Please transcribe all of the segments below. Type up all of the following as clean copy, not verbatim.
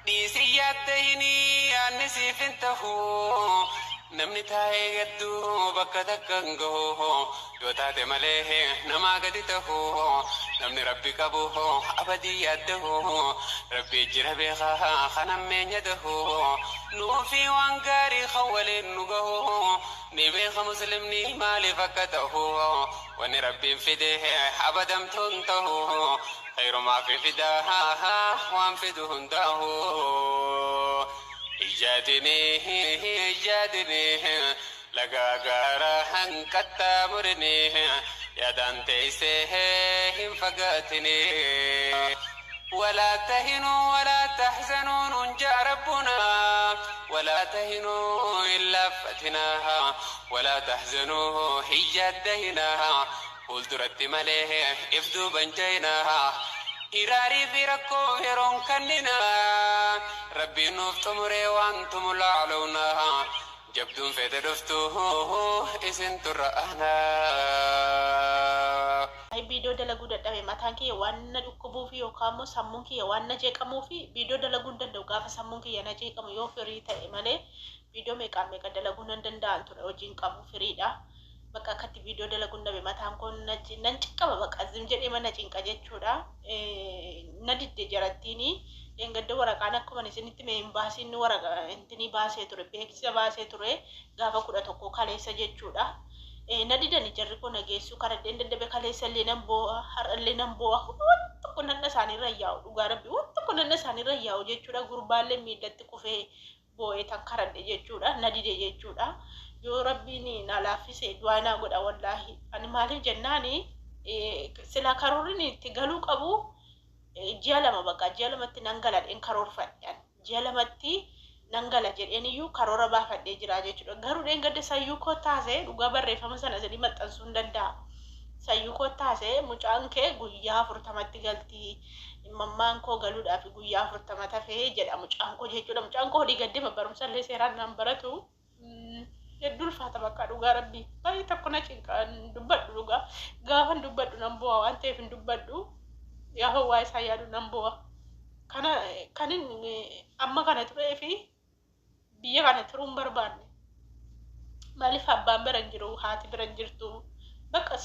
Dhiisi yaaddahini yaanni siif hin tahu. Namni taa'ee gaddu bakka takka hin gahu. Yoo taate malee namaa gadi tahu. Namni Rabbi qabu abadii yaaddahu. Rabbi jira beekaa kan hammeenya dahu. Nuufi waan gaarii kan waliin nu gahu. Ni beeka muslimni maaliif akka tahu. Wanni Rabbiin fide abadamtuu hin tahu. Khayrumaa fi fidaa waan fidu hundaahu. Ijjaadini ijjaadini lagaa gaara hanqaxxaamurini yaadaan teessee hin fagaatini. ولا تهنوا ولا تحزنوا ننجى ربنا ولا تهنوا إلا فتناها ولا تحزنوا هي دهناها fuulduratti malee if duuban jeenaa. Hiraarii fi rakkoo yeroon kenninaa. Rabbiin nuuf xumuree waan tumulaaluunaa. Jabduun fete dhuftu isin turra aanaa. Viidiyoo dalaguu dadhabe. Mataan kiyya waan na dhukkubuu fi yookaan immoo sammuun kiyya waan na jeeqamuu fi viidiyoo dalaguu hin danda'u. Gaafa sammuun kiyya na jeeqamu yoo firii ta'e malee viidiyoo meeqaan meeqa dalaguu nan danda'an ture. Hojiin qabu firiidha. Bakka akkatti viidiyoo dalaguu hin dhabe. Mataan koo nan cinqama, bakka zim jedhee mana cinqa jechuudha. Na didde jarattiini. Dheengadda waraqaan akkuma isinitti mee hin baasiin waraqaa intinii baasee ture, beeksisa baasee ture gaafa 11 kaleessa jechuudha. Na didani jarri koo na geessuu karadheen dadhabe. Kaleessa illee nan boo'a, har'allee nan boo'a. Waan tokko nanna isaaniirra yaa'u, dhugaa Rabbi, waan tokko nanna isaaniirra yaa'u jechuudha. Gurbaallee miillatti kufee boo'ee tan karadhe jechuudha. Na dide jechuudha. Yoo Rabbiin na laaffise du'aa naa godha. Wallaahi ani maaliif jennaani, silaa karoorri itti galuu qabu ji'a 2, bakka ji'a 2tti nan galadheen karoorfadhe. Ji'a 2tti nan gala jedheen iyyuu karoora baafadhee jira jechuudha. Garuu dheengadda sayyuu koo taasee, dhugaa barreeffama sana isinii maxxansuu hin danda'a. Sayyuu koo taasee, "Mucaan kee guyyaa 40tti galti. Mammaan koo galuudhaaf guyyaa 40 tafee," jedha mucaan koo jechuudha. Mucaan koo olii gaddima, barumsa illee seeraan naan baratu. Hedduu ulfaata bakka, dhugaa Rabbii. Baay'ee tokko na cinqa dubbadhu dhugaa. Gaafa dubbadhu nan bu'a waan ta'eef hin dubbadhu. Gaafa waa isaa yaadu nan bu'a. Kana kanin amma kana turee fi biyya kana turuu hin barbaanne. Maaliif, abbaan bira hin jiru, haati bira hin jirtu. Bakka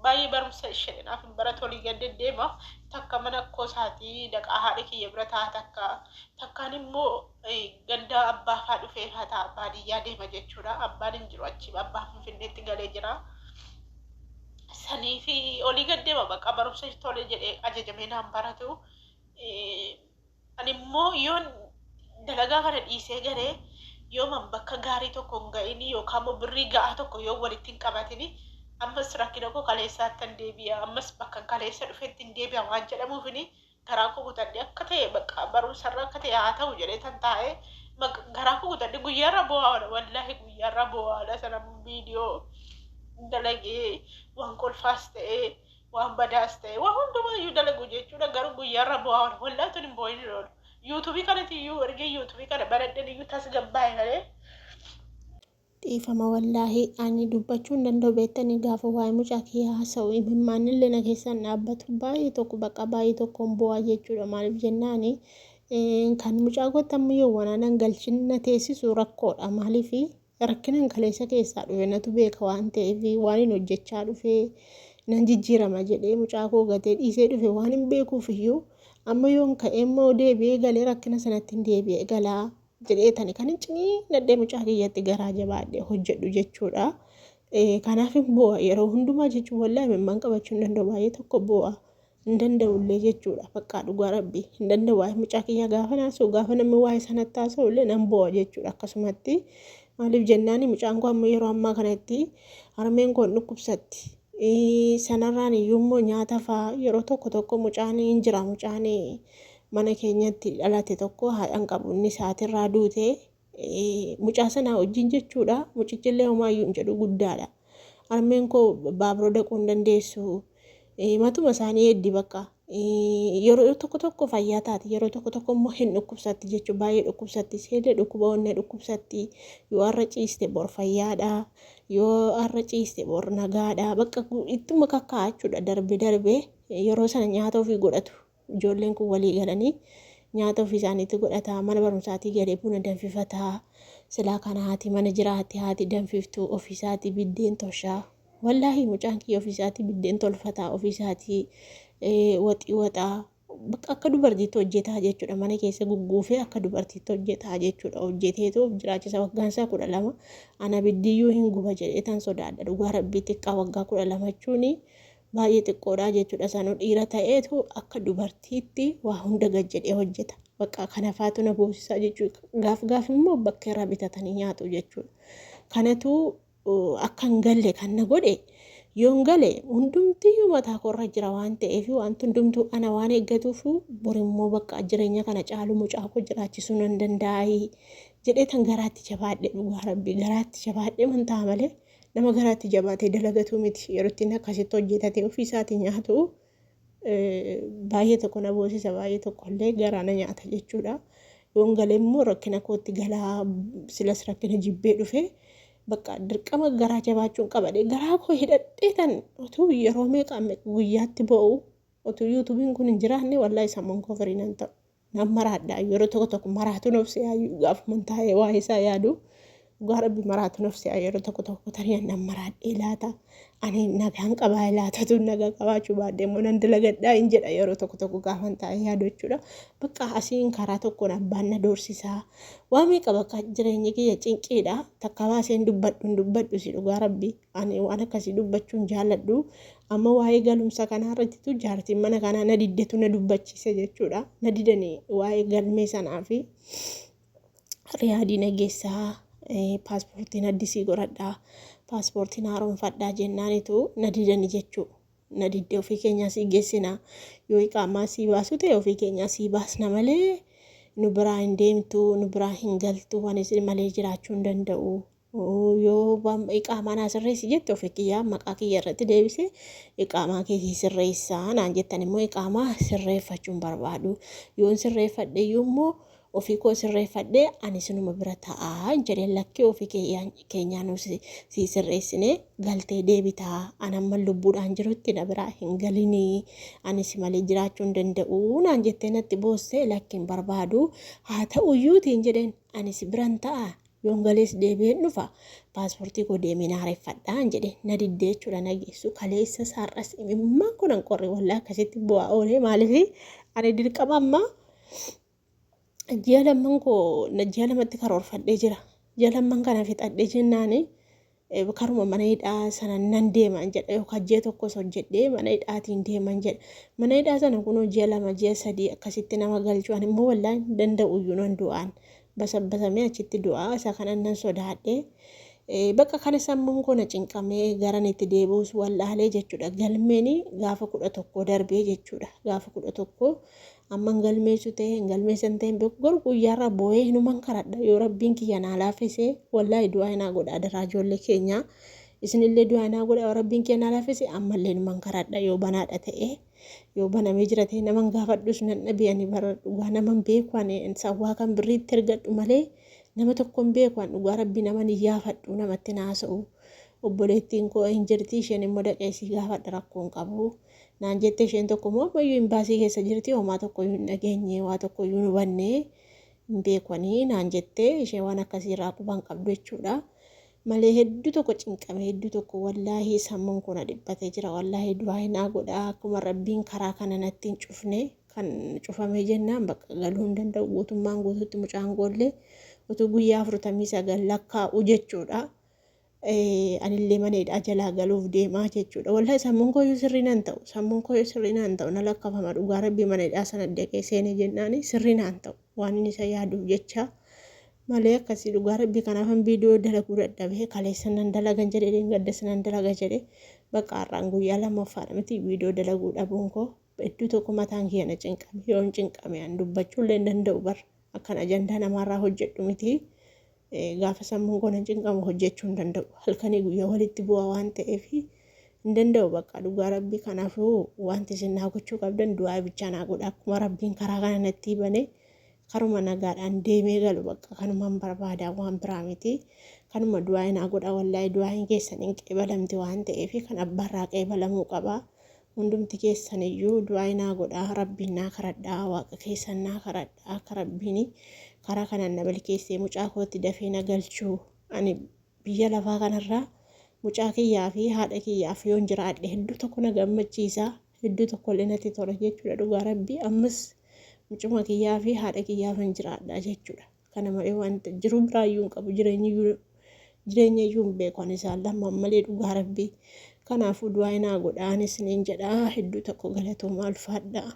baay'ee barumsa isheedhaaf hin baratu, olii gad deddeema. Takka mana akkoo isaatii dhaqaa, haadha kiyya bira ta'a, takka takkaan immoo ganda abbaa faa dhufee faa ta'a, baadiyyaa deema jechuudha. Abbaan hin jiru achi, abbaan Finfinneetti galee jira. Sanii fi olii gad deema, bakka barumsa tole jedhee ajajamee naan baratu. Ani immoo yoon dalagaa kana dhiisee galee, yooman bakka gaarii tokko hin ga'in yookaan immoo birrii ga'aa tokko yoo walitti hin qabatin, ammas rakkina koo kaleessaatti hin deebi'a, ammas bakka kaleessa dhufetti hin deebi'a waan jedhamuufini garaa koo kutadhee akka ta'e bakka barumsarra akka ta'e haa ta'u jedhee tan taa'ee garaa koo kutadhee guyyaarra bo'aa oola. Wallaahi guyyaarra bo'aa oola. Sana viidiyoo dalagee waan kolfaas ta'ee waan badaas ta'e waan hundumaayyuu dalagu jechuudha. Garuu guyyaarra bo'aa oola. Wallaahi tun hin bo'in hin oolu. Yuutuubii kanatti iyyuu erga yuutuubii kana baradhan iyyuu tasgabbaa'e malee. Dhiifama, wallaahi ani dubbachuu hin danda'u. Beektanii, gaafa waa'ee mucaa kiyyaa haasa'u imimmaan illee na keessaan dhaabbatu. Baay'ee tokko, bakka baay'ee tokkoon bu'aa jechuudha. Maaliif jennaani, kan mucaa kootti amma yoo wanaanan galchin na teessisu rakkoodha. Maaliif, rakkinan kaleessa keessaa dhufe natu beeka waan ta'eef, waan hin hojjechaa dhufee nan jijjiirama jedhee mucaa koo gatee dhiisee dhufe waan hin beekuuf iyyuu, amma yoon ka'ee immoo deebi'ee galee rakkina sanatti hin deebi'ee galaa jedhee tani kan hin ciniinnadhee mucaa kiyyatti garaa jabaadhee hojjedhu jechuudha. Kanaaf hin bu'a yeroo hundumaa jechuun, wallaahi imimmaan qabachuu hin danda'u, baay'ee tokko bu'a hin danda'u illee jechuudha. Bakka dhugaa Rabbi hin danda'u. Waa'ee mucaa kiyyaa gaafa naasa'u, gaafa namni waa'ee sanatti haasa'u illee nan bu'a jechuudha akkasumatti. Maaliif jennaani, mucaan koo amma yeroo ammaa kanatti harmeen koo hin dhukkubsatti. Sanarraan iyyuu immoo nyaata fa'aa yeroo tokko tokko mucaan hin jira, mucaan mana keenyatti dhalate tokko haadha hin qabu, inni isaatirraa duute mucaa sanaa wajjin jechuudha. Mucichillee homaayyuu hin jedhu, guddaadha. Harmeen koo baabura dhaquu hin dandeessu. Matuma isaanii heddii bakka. Yeroo tokko tokko fayyaa taati, yeroo tokko tokko immoo hin dhukkubsatti jechuudha. Baay'ee dhukkubsatti. Isheellee dhukkuba onnee dhukkubsatti. Yoo har'a ciiste bor fayyaadha. Yoo har'a ciiste bor nagaadha. Bakka ittuma kakka'a jechuudha darbe darbe. Yeroo sana nyaata ofii godhatu. Ijoolleen kun walii galanii Nyaata ofii isaaniitti godhataa, mana barumsaatii galee buna danfifataa. Silaa kana haati mana jiraate haati danfiftuu ofii isaatii biddeen toshaa. Wallaahi mucaan kiyya ofii isaatii biddeen tolfataa, ofii isaatii waxii waxaa. Bakka akka dubartiitti hojjetaa jechuudha. Mana keessa gugguufee akka dubartiitti hojjetaa jechuudha. Hojjeteetu of jiraachisa. Waggaan isaa 12 ana biddiyyuu hin guba jedhee tan sodaadha. Dhugaa rabbii xiqqaa waggaa 12 jechuun baay'ee xiqqoodha jechuudha. Sanuu dhiira ta'eetu akka dubartiitti waa hunda gad jedhee hojjeta. Bakka kana faatu na boosisaa jechuudha. Gaaf gaaf immoo bakka irraa bitatanii nyaatu jechuudha. Kanatu akka hin galle kan na godhe yoon gale hundumtiyyuu mataa koorra jira waan ta'eef wanti hundumtuu ana waan eeggatuuf borimmoo bakka jireenya kana caalu mucaa koo jiraachisuu nan danda'aayi jedhee tan garaatti jabaadhe dhugaa rabbii garaatti jabaadhe man ta'a malee nama garaatti jabaatee dalagatu miti yeroo ittiin akkasitti hojjetatee ofii isaatii nyaatu baay'ee tokko na boosisa baay'ee tokko illee garaa na nyaata jechuudha. Yoon galee immoo rakkina kootti galaa silas rakkina jibbee dhufe bakka dirqama garaa jabaachuun qabadhe garaa koo hidhadhee tan utuu yeroo meeqa guyyaatti ba'u utuu yuutuubiin kun hin jiraanne wallaahi sammuun koo firii nan ta'u. Nan maraadha yeroo tokko tokko maraatu nofse yaayu gaafuman taa'ee waa'ee isaa yaadu dhugaa rabbi maraatu nofse yeroo tokko tokko tarii nan maraadhee laata ani nagaan qabaa laata tun nagaa qabaachuu baadhee immoo nan dalagadhaa hin jedha yeroo tokko tokko gaafan taa'ee yaadu jechuudha. Bakka asiin karaa tokkoon abbaan na doorsisaa waa meeqa bakka jireenyi kiyya cinqiidha takka baaseen dubbadhu hin dubbadhu si dhugaa rabbi ani waan akkasii dubbachuu hin jaalladhu. Amma waa'ee galumsa kanaa irrattitu jaartiin mana kanaa na diddetu na dubbachiise jechuudha. Na didanii waa'ee galmee sanaa fi riyaadii na geessaa paaspoortiin addisii godhadhaa paaspoortiin haaromfadhaa jennaanitu na didanii jechuudha. Na diddee ofii keenyaa sii geessina yoo iqaamaa sii baasu ta'e ofii keenyaa sii baasna malee nu biraa hin deemtu nu biraa hin galtu waan isin malee jiraachuu hin danda'u. Yoo iqaamaa naa sirreessi jette ofii kiyyaa maqaa kiyya irratti deebisee iqaamaa kee sii sirreessaa naan jettan immoo iqaamaa sirreeffachuu hin barbaadu. Yoon sirreeffadhe iyyuu immoo ofii koo sirreeffadhee ani sinuma bira ta'aa jedheen lakkii ofii keenyaa nu sii sirreessinee galtee deebitaa an amma lubbuudhaan jirutti na biraa hin galinii ani si malee jiraachuu hin danda'u naan jettee natti boossee lakki hin barbaadu haa ta'uyyuutiin jedheen ani si biran ta'a Yoon galees deebi'een dhufa paaspoortii koo deemeen haareffadhaan jedhe na diddee jechuudha na geessu kaleessa saar'as imimmaan kun an qorre wallaa akkasitti bu'aa oolee maaliif ani dirqama amma ji'a lamman koo ji'a lamatti karoorfadhee jira ji'a lamman kana fixadhee jennaani karuma mana hidhaa sana nan deeman jedha yookaan ji'a tokkos hojjedhee mana hidhaatiin deeman jedha mana hidhaa sana kunoo ji'a 2 ji'a 3 akkasitti nama galchu ani immoo wallaahi hin danda'u iyyuu nan du'aan basabbasamee achitti du'aa isa kanan nan sodaadhe bakka kana sammuun koo na cinqamee garan itti deebi'us wallaalee jechuudha galmeen gaafa 11 darbee jechuudha gaafa 11 amma hin galmeessu ta'e hin galmeessan ta'e hin beeku garuu guyyaarraa boo'ee hinuman karadha yoo rabbiin kiyya naa laaffise wallaahi du'aa naa godha adaraa ijoollee keenyaa isinillee du'aa naa godha yoo rabbiin kiyya naa laaffise ammallee hinuman karadha yoo banaadha ta'e yoo banamee jira ta'e naman gaafadhus nan dhabe ani bara dhugaa naman beeku ani sawwaa kan birriitti ergadhu malee nama tokko hin beeku ani dhugaa rabbii naman hin yaafadhu namatti naasa'u obboleettiin koo hin jirti isheen immoo dhaqee sii gaafadha rakkoo hin qabu naan jette isheen tokko immoo ammayyuu imbaasii keessa jirti homaa tokkoyyuu hin dhageenye waa tokkoyyuu hin hubanne hin beekanii naan jette isheen waan akkasii irraa quba hin qabdu jechuudha. Malee hedduu tokko cinqame hedduu tokko wallaahi sammuun koo na dhiphatee jira wallaahi du'aa naa godhaa akkuma rabbiin karaa kana natti hin cufne kan cufamee jennaan bakka galuu hin danda'u guutummaan guutuutti mucaan koollee utuu guyyaa 49 lakkaa'u jechuudha. Anillee mana hidhaa jalaa galuuf deemaa jechuudha. Wallahi sammuun koo iyyuu sirrii naan ta'u. Sammuun koo iyyuu sirrii naan ta'u. Na lakkafama dhugaa rabbii mana hidhaa sana dhaqee seenee jennaani sirrii naan ta'u. Waan inni isa yaaduuf jecha malee akkasii dhugaa rabbii kanaafan viidiyoo dalaguu dadhabee kaleessa nan dalagan jedhee dheengaddas nan dalaga jedhee bakka har'aan guyyaa lammaffaadha miti viidiyoo dalaguu dhabuun koo hedduu tokko mataan kiyya na cinqame yoon cinqame an dubbachuullee hin danda'u bar akkan ajandaa namaarraa hojjedhu miti. Gaafa sammuun koo na cinqamu hojjechuu hin danda'u. Halkanii guyyaa walitti bu'aa waan ta'eef hin danda'u bakka dhugaa rabbii kanaafuu wanti isin naa gochuu qabdan du'aa bichaa naa godha akkuma rabbiin karaa kana natti bane karuma nagaadhaan deemee galu bakka kanumaan barbaada waan biraa miti kanuma du'aa naa godha wallaahi du'aahin keessan hin qeebalamti waan ta'eef kan abbaarraa qeebalamuu qaba. Hundumti keessan iyyuu du'aa naa godhaa, Rabbiin naa karadhaa, Waaqa keessan naa karadhaa, akka Rabbiin karaa kanaan na milkeessee mucaa kootti dafee na galchuu. Ani biyya lafaa kanarraa mucaa kiyyaa fi haadha kiyyaaf yoon jiraadhe hedduu tokko na gammachiisa, hedduu tokko illee natti tola jechuudha dhugaa Rabbii. Ammas mucuma kiyyaa fi haadha kiyyaaf hin jiraadha jechuudha. Kana malee wanta jiru biraayyuu hin qabu, jireenya iyyuu hin beeku ani isaan lamaan malee dhugaa Rabbii. Kanaafuu du'aa naa godhaa anis niin jedhaa. Hedduu tokko galatoomaa, ulfaadhaa.